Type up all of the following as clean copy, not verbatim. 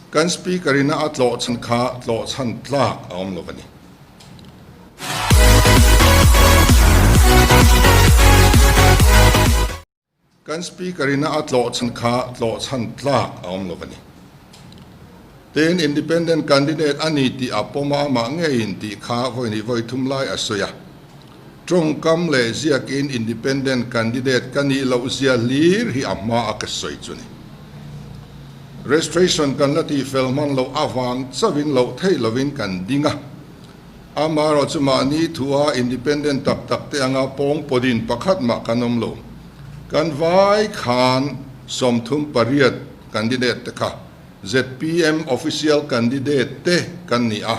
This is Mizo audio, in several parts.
Kan Speaker ina a tlawh chhan kha tlawh chhan tlak a awm lo a ni. Kan Speaker ina a tlawh chhan kha tlawh chhan tlak a awm lo a ni. Tin, Independent candidate a ni tih a pawm a, amah ngeiin tih kha vawi hnih vawi thum lai a sawi a. Tawngkam leh ziakin Independent candidate ka nih loh zia hlir hi a hma a ka sawi chu ni. Registration kan la tih fel hman loh avang chauhin loh theih lovin kan ding a. Amaherawh chu mahni thua Independent tak tak te anga pawng pawdin pakhat mah kan awm lo. Kan vai khan 38 candidate te kha zpm official candidate te kan ni a.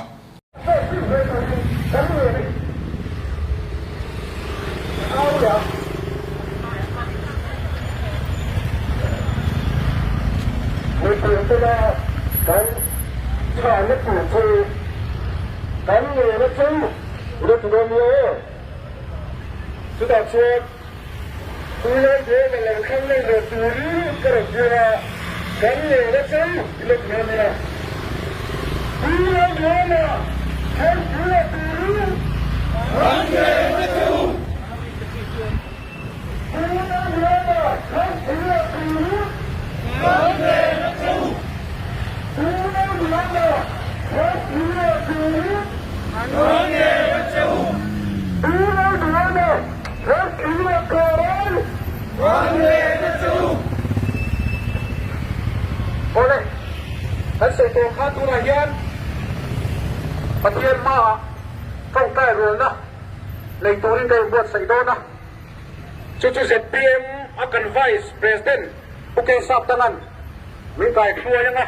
Awle, kan sawi tawh kha tunah hian Pathian hmaah tawngtai rualna nei turin ka inbuatsaih dawn a. Chu chu zpm a kan Vice President Pu K Saptanga'n min kai hruai ang a.